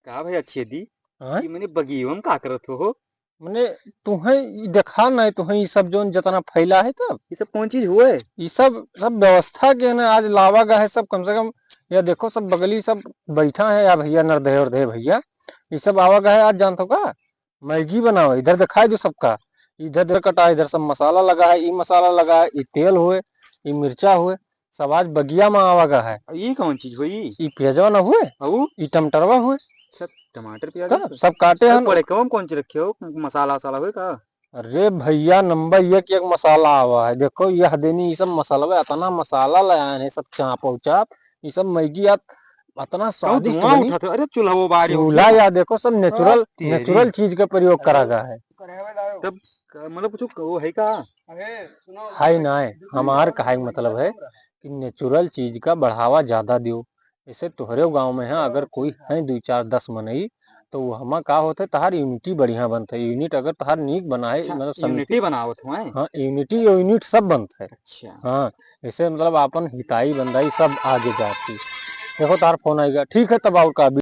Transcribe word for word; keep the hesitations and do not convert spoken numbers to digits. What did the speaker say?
का भैया छेदी? हाँ? ये मने बगियो में का करत हो, हो? मने तुहें ई देखा नहीं, तुहें ई सब जौन जतना फैला है तब। ई सब कौन चीज हुए? ई सब, सब व्यवस्था के ना आज लावा गा है सब, कम से कम या देखो सब बगली सब बैठा है या भैया नरदेह उरदेह भैया, ई सब आवा गा है आज जानत हो का? मैगी बनावे, इधर दिखाई दो सबका, इधर, इधर कटा, इधर सब मसाला लगा है, ई मसाला लगा है, ई तेल हुए, ई मिर्चा हुए, सब आज बगिया में आवा गा है। ई कौन चीज हुई? ई प्याजवा न हुए, अऊ? ई टमाटरवा हुए। अच्छा, टमाटर प्याज तब हुए। सब काटे अरे, हन। पड़े कौन, कौन चीज रखे हो? मसाला वसाला हुए का? अरे भैया, नंबर एक, एक मसाला आवा है। देखो, यह देनी, ई सब मसाला, इतना मसाला ले आए हैं, सब चाप उचाप, ई सब मैगी यार, इतना कौन स्वादिष्ट धुआं बनी। उठा था? अरे, चूल्हा वो बारी हो चूल्हा गया। या देखो, सब नेचुरल, हाँ, तेरी। नेचुरल चीज का प्रयोग करा गा है। तब क-, मतलब कुछ वो है का? अरे, सुनो, है ना है। हमार कहे के मतलब है कि नेचुरल चीज का बढ़ावा ज्यादा दियो। जैसे तोहरे गांव में है, अगर कोई है दुई चार दस मनई, तो वो हमा का होत है, तहार यूनिटी बढ़िया बनत है। यूनिट अगर तहार नीक बना है, अच्छा, मतलब समिति यूनिटी बनावत हो, हैं? हाँ, यूनिटी, यूनिट सब बनत है। अच्छा। हाँ, ऐसे मतलब आपन हिताई बंदाई सब आगे जाती। देखो, तहार फोन आइगा, ठीक है, तब और का?